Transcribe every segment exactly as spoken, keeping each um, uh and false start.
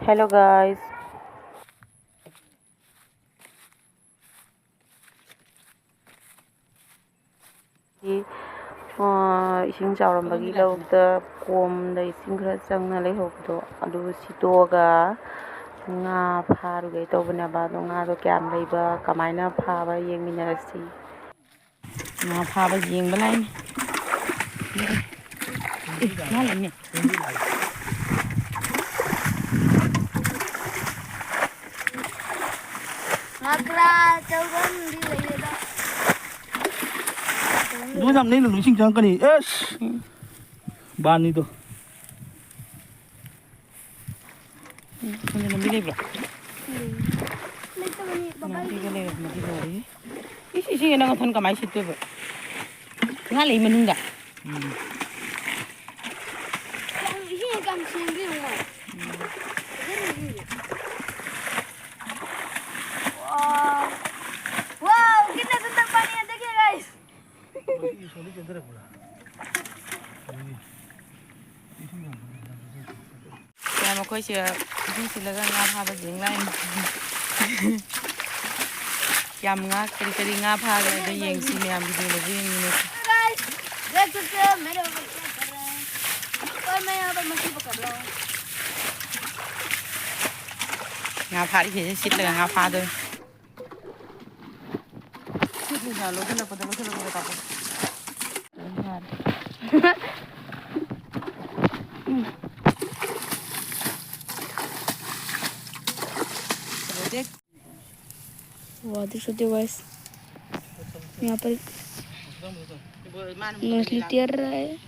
Hello guys. ꯑꯥ, ꯏꯁꯤꯡ ꯆꯥꯎꯔꯝꯕꯒꯤ ꯂꯧꯗ ꯀꯣꯝꯗ ꯏꯁꯤꯡ ꯈꯔ ꯆꯪꯅ ꯂꯩꯍꯧꯕꯗꯣ ꯑꯗꯨ ꯁꯤꯠꯇꯣꯛꯑꯒ ꯉꯥ ꯐꯥꯔꯨꯒꯦ ꯇꯧꯕꯅꯦꯕ꯫ ꯑꯗꯣ ꯉꯥꯗꯣ ꯀꯌꯥꯝ ꯂꯩꯕ, ꯀꯃꯥꯏꯅ ꯐꯥꯕ ꯌꯦꯡꯃꯤꯟꯅꯔꯁꯤ꯫ ꯉꯥ ꯐꯥꯕ ꯌꯦꯡꯕ ꯂꯥꯛꯏꯅꯦ꯫ ꯑꯦ, ꯉꯥ ꯂꯩꯅꯦ꯫ ꯉꯥꯀ꯭ꯔꯥ ꯑꯆꯧꯕ ꯑꯃꯗꯤ ꯂꯩꯌꯦꯕ꯫ ꯑꯗꯨ ꯌꯥꯝ ꯅꯦꯝꯅ ꯏꯁꯤꯡ ꯆꯪꯉꯛꯀꯅꯤ꯫ ꯑꯦꯁ! ꯎꯝ꯫ ꯕꯥꯟꯅꯤꯗꯣ꯫ ꯎꯝ, ꯈꯪꯗꯦ, ꯂꯝꯕꯤ ꯂꯩꯕ꯭ꯔꯣ? ꯂꯩꯇꯕꯅꯤ, ꯕꯕꯥꯒꯤ ꯂꯝꯕꯤꯒ ꯂꯩꯔꯝꯃꯗꯤ ꯂꯣꯏꯔꯦ꯫ ꯏꯁ, ꯏꯁꯤꯡ ꯅꯪ ꯃꯊꯟ ꯀꯃꯥꯏꯅ ꯁꯤꯠꯇꯣꯏꯕ? ꯉꯥ ꯂꯩ ꯃꯅꯨꯡꯗ꯫ ꯎꯝ꯫ ꯏꯁꯤꯡ ꯀꯌꯥꯝ ꯁꯦꯡꯒꯦ ꯌꯦꯡꯉꯣ꯫ ꯎꯝ꯫ ꯐꯖꯅ ꯏꯁꯤꯡꯁꯦ꯫ ꯋꯥꯎ꯫ ꯋꯥꯎ, ꯀꯤꯠꯅ ꯁꯨꯟꯗꯔ ꯄꯥꯅꯤ ꯍꯟꯗꯛꯀꯤ, guys꯫ ꯌꯥꯝ ꯑꯩꯈꯣꯏꯁꯦ ꯏꯁꯤꯡ ꯁꯤꯜꯂꯒ ꯉꯥ ꯐꯥꯕ ꯌꯦꯡ ꯂꯥꯛꯏꯅꯤ꯫ ꯌꯥꯝ ꯉꯥ ꯀꯔꯤ ꯀꯔꯤ ꯉꯥ ꯐꯥꯒꯦ ꯍꯥꯏꯗꯣ ꯌꯦꯡꯁꯤ ꯃꯌꯥꯝ video ꯗꯁꯨ ꯌꯦꯡꯃꯤꯟꯅꯁꯤ꯫ Guys, देख सकते हो मेरे ऊपर क्या कर रहा है। और मैं यहाँ पर मछली पकड़ रहा हूँ। ꯉꯥ ꯐꯥꯔꯤꯁꯦ ꯁꯤꯠꯂꯒ ꯉꯥ ꯐꯥꯗꯣꯏ꯫ ꯁꯤꯠꯂꯤ ꯉꯥ ꯂꯧꯁꯤꯜꯂꯛꯄꯗ, ꯂꯧꯁꯤꯜꯂꯛꯄꯗ ꯀꯥꯞꯄꯣ꯫ वाह, देख सकते हो guys, यहाँ पर मछली तैर रहा है।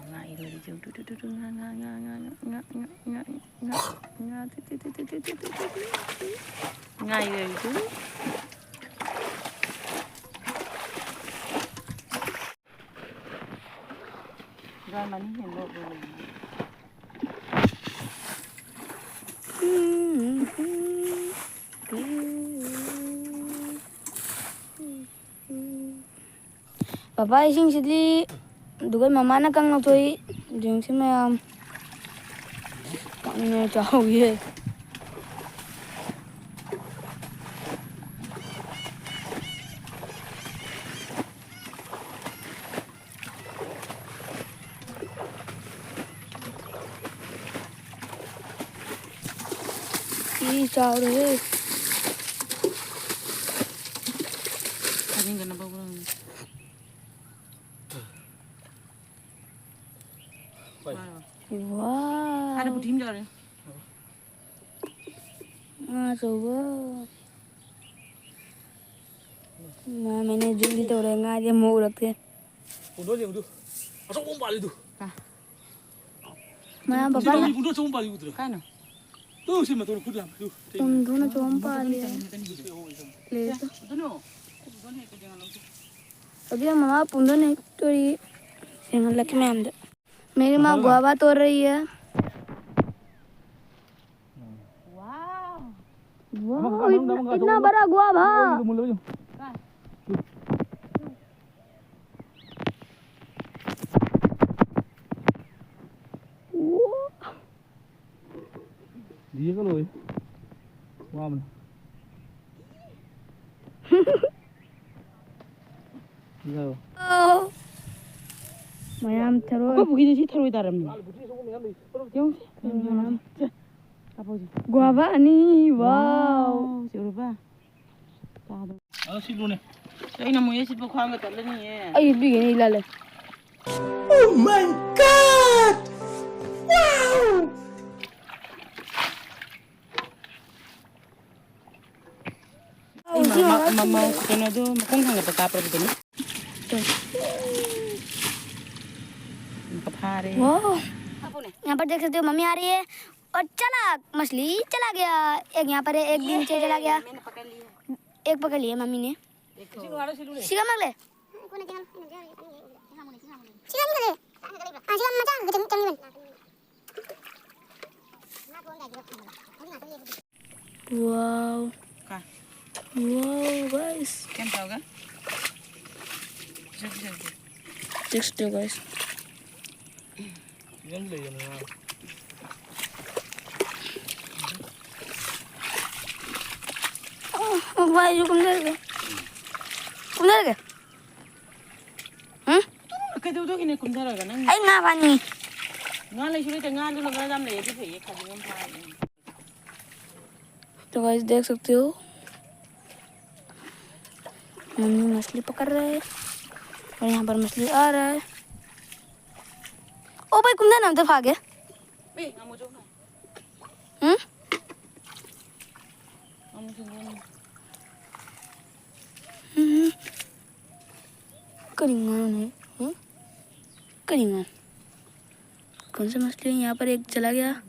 ꯉꯥ ꯏꯔꯣꯏꯔꯤ ꯆꯦ꯫ ꯇꯨ, ꯇꯨ, ꯇꯨ, ꯇꯨ, ꯉꯥ, ꯉꯥ, ꯉꯥ, ꯉꯥ, two, two, two, two, two, two, two. ꯉꯥ ꯏꯔꯣꯏꯔꯤ ꯆꯦ꯫ ꯗ꯭ꯔꯥꯏ ꯃꯅꯤ ꯍꯦꯟꯕ ꯑꯣꯏꯔꯝꯒꯅꯤ꯫ ꯎꯝ, ꯎꯝ, ꯎꯝ, ꯎꯝ, ꯎꯝ, ꯎꯝ꯫ ꯕꯕꯥ ꯏꯁꯤꯡꯁꯤꯗꯤ ꯑꯗꯨꯒ ꯃꯃꯥꯅ ꯀꯪ ꯂꯧꯊꯣꯛꯏ꯫ ꯌꯦꯡꯁꯤ ꯃꯌꯥꯝ꯫ ꯄꯥꯛꯅ ꯆꯥꯎꯋꯤꯍꯦ꯫ ꯏ ꯆꯥꯎꯔꯦꯍꯦ꯫ ꯐꯥꯖꯤꯟꯒꯅꯕ ꯍꯣꯔꯦꯟ꯫ ꯍꯣꯏ꯫ ꯋꯥꯎ꯫ ꯍꯥꯟꯅ ꯄꯨꯊꯤ ꯑꯃ ꯌꯥꯎꯔꯦ꯫ ꯉꯥ ꯑꯆꯧꯕ꯫ ꯃꯥ ꯃꯦꯅꯦꯖꯤꯡꯗꯤ ꯇꯧꯔꯦ, ꯉꯥꯗꯤ ꯑꯃꯨꯛ ꯎꯔꯛꯇꯦ꯫ ꯄꯨꯡꯗꯣꯟ ꯌꯦꯡꯉꯨꯗꯨ꯫ ꯑꯆꯧꯕ ꯑꯃ ꯄꯥꯜꯂꯤꯗꯨ꯫ ꯀꯥ꯫ ꯃꯌꯥꯝ ꯁꯤ ꯄꯥꯄꯥꯅ ꯇꯧꯔꯤ, ꯄꯨꯡꯗꯣꯟ ꯑꯆꯧꯕ ꯑꯃ ꯄꯥꯜꯂꯤꯗꯨ ꯎꯗ꯭ꯔꯣ? ꯀꯥꯏꯅꯣ? ꯇꯨ, ꯁꯤ ꯃꯇꯣꯟ ꯈꯨꯠ ꯌꯥꯝ, ꯇꯨ, ꯁꯤ꯫ ꯄꯨꯡꯗꯣꯟ ꯑꯆꯧꯕ ꯑꯃ ꯄꯥꯜꯂꯤ꯫ ꯂꯩ꯫ ꯑꯗꯨꯅꯣ꯫ ꯑꯗꯨꯗꯤ ꯃꯃꯥ ꯄꯨꯡꯗꯣꯟ ꯍꯦꯛꯇꯣꯔꯤ꯫ ꯌꯦꯡꯍꯜꯂꯛꯀꯦ ꯃꯌꯥꯝꯗ꯫ मेरी माँ गुआवा तोड़ रही है। वाओ। वाओ, अमन, अमन, इतना, अमन, इतना अमन, बड़ा गुआवा। मुल्लो, मुल्लो, मुल्लो। ꯌꯦꯡꯉ ꯂꯣꯏꯔꯦ꯫ ꯋꯥꯕꯅ꯫ ꯌꯥꯔꯕ? ꯑꯣ꯫ ꯃꯌꯥꯝ ꯊꯔꯣꯏ꯫ ꯑꯩꯈꯣꯏ ꯄꯨꯈ꯭ꯔꯤꯗ ꯁꯤ ꯊꯔꯣꯏ ꯇꯥꯔꯝꯃꯤ꯫ ꯌꯦꯡꯉꯨꯁꯦ꯫ ꯃꯌꯥꯝ꯫ ꯁꯦ, ꯀꯥꯞꯄꯛꯎꯁꯦ꯫ ꯒꯨꯋꯥꯚꯥ ꯑꯅꯤ, ꯋꯥꯎ꯫ ꯋꯥꯎ, ꯁꯤ ꯎꯔꯕ? ꯆꯥꯗꯣ꯫ ꯑꯗꯣ ꯁꯤꯠꯂꯨꯅꯦ꯫ ꯑꯩꯅ ꯃꯣꯏ ꯁꯤꯠꯄ ꯈ꯭ꯋꯥꯡꯒ ꯇꯠꯂꯅꯤꯌꯦ꯫ ꯑꯩ ꯄꯤꯒꯅꯤ ꯂꯥꯜꯂꯦ꯫ Oh my God! Wow! ꯑꯩ ꯃ-, ꯃ-, ꯃ-, ꯃ-, ꯀꯩꯅꯣꯗꯣ ꯃꯈꯣꯡ ꯊꯥꯡꯒꯠꯄ ꯀꯥꯞꯄ꯭ꯔꯕ ꯀꯩꯅꯣ? ꯑꯃꯨꯛꯀ ꯐꯥꯔꯦ꯫ वाह। यहाँ पर देख सकते हो, मम्मी आ रही है और चला, मछली चला गया। एक यहाँ पर है, एक भी नीचे चला गया। एक पकड़ लिया मम्मी ने। सिंघम ले। Wow. ꯀꯥ꯫ Wow, guys. ꯀꯩꯝ ꯇꯧꯔꯒ? Next to guys. ꯚꯥꯏꯁꯨ ꯀꯨꯝꯊꯔꯒꯦ꯫ ꯀꯨꯝꯊꯔꯒꯦ꯫ ꯎꯝ? ꯀꯩꯗꯧꯗꯣꯏꯅꯣ ꯀꯨꯝꯊꯔꯒ ꯅꯪ? ꯑꯩ ꯉꯥ ꯐꯥꯅꯤꯡꯉꯤ꯫ ꯉꯥ ꯂꯩꯁꯨ ꯂꯩꯇꯦ, ꯉꯥꯗꯨꯅ ꯈꯔ ꯌꯥꯝ ꯂꯩꯔꯗꯤ ꯐꯩꯌꯦ, ꯈꯖꯤꯡ ꯑꯃ ꯐꯥꯔꯒꯦ꯫ तो गाइस, देख सकते हो, मम्मी मछली पकड़ रहे हैं और यहाँ पर मछली आ रहा है। ओ भाई, कुंदा नाम तो फागे। ए, हम जो ना। हम्म? हम जो ना। हम्म। करिंगा ने, हम्म? करिंगा। कौन सा मछली है? यहाँ पर एक चला गया।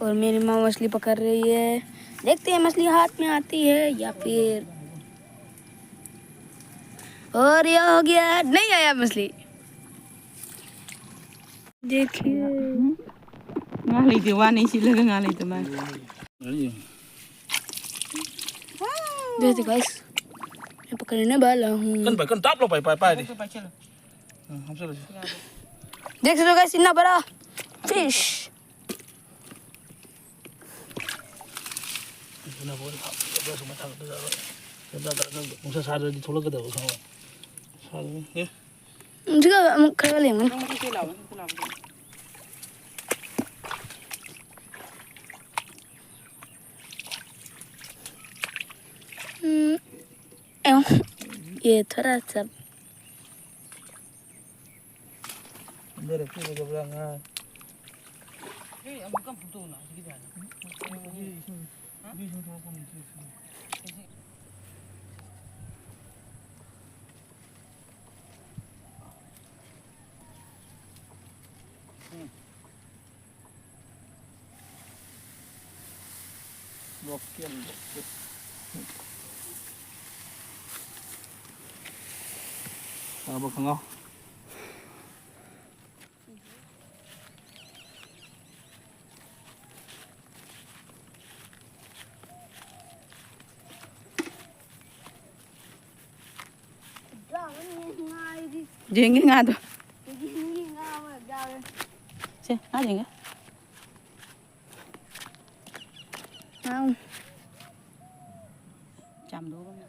और मेरी माँ मछली पकड़ रही है। देखते हैं मछली हाथ में आती है या फिर, और यह हो गया, नहीं आया मछली। देखिए। ꯉꯥ ꯂꯩꯇꯦ, ꯋꯥꯅ ꯏꯁꯤꯜꯂꯒ ꯉꯥ ꯂꯩꯇ ꯃꯥꯜꯂꯦ꯫ देखते गाइस, मैं पकड़ने वाला हूँ। ꯀꯟ ꯄꯥꯏ, ꯀꯟ ꯇꯥꯞ ꯂꯥꯎ ꯄꯥꯏ, ꯄꯥꯏ, ꯄꯥꯏꯔꯦ꯫ ꯎꯝ, ꯍꯥꯞꯆꯜꯂꯁꯤ꯫ देख सकते हो गाइस, इतना बड़ा फिश। ꯑꯗꯨꯅ ꯍꯣꯏ, ꯍꯥꯞꯄꯒ ꯁꯨꯃꯥꯏꯅ ꯊꯥꯡꯒꯠꯄ ꯌꯥꯔꯣꯏ꯫ ꯅꯨꯡꯁꯥ ꯁꯥꯗ꯭ꯔꯗꯤ ꯊꯣꯛꯂꯛꯀꯗꯕ, ꯈꯪꯉꯕ? ꯁꯥꯗ꯭ꯔꯗꯤ, ꯑꯦ꯫ ꯁꯤꯒ ꯑꯃꯨꯛ ꯈꯔ ꯂꯦꯡꯉꯅꯤ꯫ ꯅꯪ ꯃꯊꯛꯇ ꯂꯥꯛꯑꯣ, ꯃꯊꯛꯇ ꯂꯥꯛꯑꯣ꯫ ꯎꯝ, ꯑꯦ, ये थोड़ा सा ꯏꯟꯗꯔ ꯄꯤꯒꯗꯕ꯭ꯔꯥ ꯉꯥ? ꯑꯦ, ꯑꯃꯨꯛꯀ ꯑꯃꯨꯛ ꯇꯧꯅ, ꯍꯧꯖꯤꯛꯀꯤꯗꯣ ꯍꯥꯟꯅ꯫ ꯍꯥ? ꯎꯝ꯫ Local, local. ꯇꯥꯕ ꯈꯪꯉꯣ꯫ ꯌꯦꯡꯒꯦ ꯉꯥꯗꯣ꯫ ꯀꯦꯖꯤ ꯑꯅꯤꯒꯤ ꯉꯥ ꯑꯃ ꯌꯥꯎꯔꯦ꯫ ꯁꯦ, ꯉꯥ ꯌꯦꯡꯒꯦ꯫ ꯉꯥ꯫ ꯆꯥꯝꯗꯣꯛꯑꯒ꯫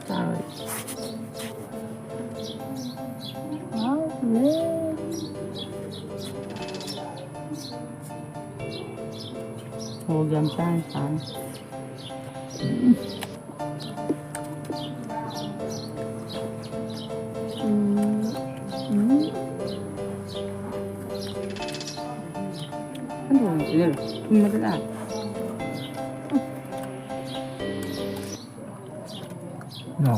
ꯆꯥꯔꯣꯏ꯫ ꯍꯥꯎꯕꯅꯦ꯫ ꯃꯣꯔꯣꯛ ꯌꯥꯝ ꯆꯥꯅ ꯆꯥꯅ꯫ ꯎꯝ꯫ ꯎꯝ꯫ ꯎꯝ꯫ ꯑꯗꯨ ꯊꯨꯝꯃꯗꯅ꯫ ꯅꯣ꯫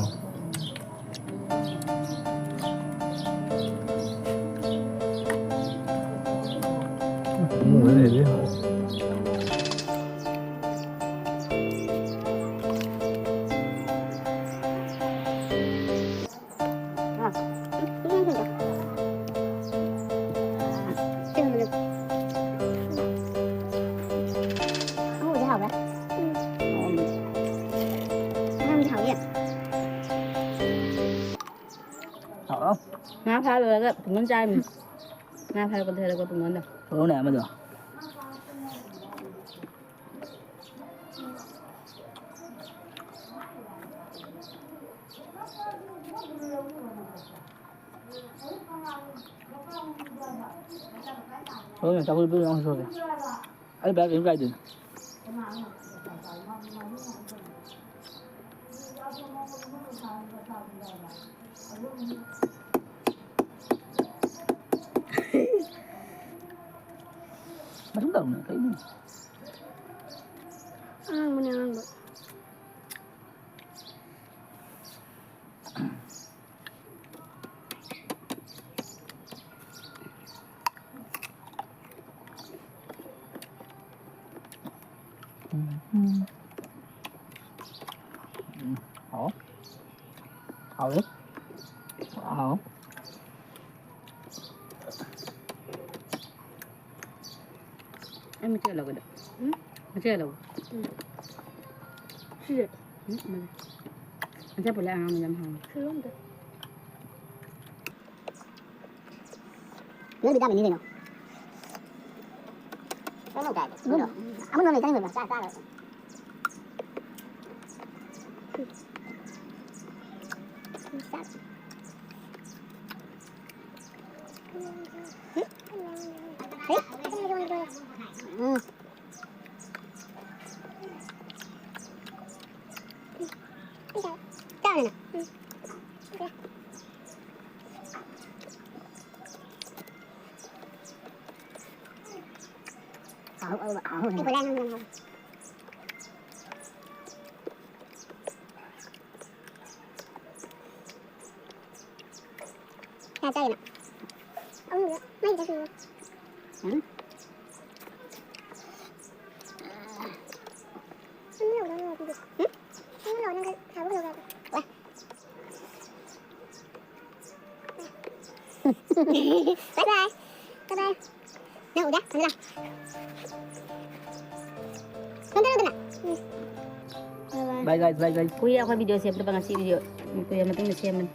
ꯎꯝ꯫ ꯍꯥꯎꯔꯣ꯫ ꯉꯥ ꯐꯥ ꯂꯣꯏꯔꯒ ꯄꯨꯡꯉꯣꯟ ꯆꯥꯔꯤꯃꯤ꯫ ꯉꯥ ꯐꯥꯔꯛꯄꯗ ꯍꯦꯜꯂꯛꯄ ꯄꯨꯡꯉꯣꯟꯗ꯫ ꯄꯨꯔꯛꯎꯅꯦ ꯑꯃꯗꯣ꯫ ꯍꯣꯏ, ꯆꯥꯛꯈꯨꯝ ꯄꯨꯔꯛꯑꯣ, ꯁꯣꯏꯒꯦ꯫ ꯑꯩ ꯕꯦꯔꯥ ꯀꯩꯝ ꯀꯥꯏꯗꯦ꯫ ꯃꯊꯪ ꯇꯧꯅꯦ, ꯀꯩꯅꯣ? ꯑꯉꯥꯡꯕꯅꯦ, ꯑꯉꯥꯡꯕ꯫ ꯎꯝ, ꯎꯝ꯫ ꯎꯝ, ꯍꯥꯎ꯫ ꯍꯥꯎꯋꯦ꯫ ꯍꯥꯎ꯫ ꯑꯩ ꯃꯆꯦꯠ ꯂꯧꯒꯦ꯫ ꯎꯝ? ꯃꯆꯦꯠ ꯂꯧꯒꯦ꯫ ꯎꯝ꯫ ꯁꯤꯁꯦ꯫ ꯎꯝ, ꯃꯆꯦꯠ꯫ ꯃꯆꯦꯠ ꯄꯨꯜꯂꯦ ꯑꯉꯥꯡꯕ ꯌꯥꯝ ꯍꯥꯎꯋꯦ꯫ ꯁꯤꯔꯣꯝꯗ꯫ ꯂꯣꯏ ꯚꯤꯇꯥꯃꯤꯟꯅꯤ ꯀꯩꯅꯣ꯫ ꯎꯝ꯫ ꯑꯃꯨꯟꯕ ꯂꯩ, ꯆꯥꯅꯤꯡꯗꯕ꯭ꯔꯣ? ꯆꯥ, ꯆꯥꯔꯣꯏ꯫ ꯎꯝ꯫ ꯆꯥꯔꯦꯅ꯫ ꯎꯝ꯫ ꯍꯥꯎ, ꯍꯥꯎ, ꯍꯥꯎ꯫ ꯑꯩ ꯕꯣꯂꯥ ꯅꯪ ꯌꯥꯝ ꯍꯥꯎ꯫ ꯀꯌꯥ ꯆꯥꯏꯅꯣ? ꯑꯍꯨꯝꯗ ꯃꯩ ꯈꯤꯇꯪ ꯁꯨꯔꯣ꯫ ꯎꯝ꯫ ꯅꯪ ꯂꯧꯗꯧ ꯅꯠꯇꯦ꯫ ꯎꯝ? ꯅꯪ ꯂꯧ, ꯅꯪ ꯁꯥꯕ ꯂꯧ ꯌꯥꯗ꯭ꯔꯣ? ꯋꯥ꯫ Bye bye. Bye bye. ꯅꯪ ꯎꯗꯦ? ꯊꯝꯃꯦ ꯂꯥꯎ꯫ ꯅꯪ ꯇꯔꯥ ꯗꯨꯅ? ꯎꯝ꯫ Bye bye. Bye guys, bye guys. ꯀꯨꯏꯔꯦ ꯑꯩꯈꯣꯏ video ꯁꯦꯝꯗꯕ, ꯉꯁꯤ video ꯀꯨꯏꯔ ꯃꯇꯨꯡꯗ ꯁꯦꯝꯕꯅꯤ꯫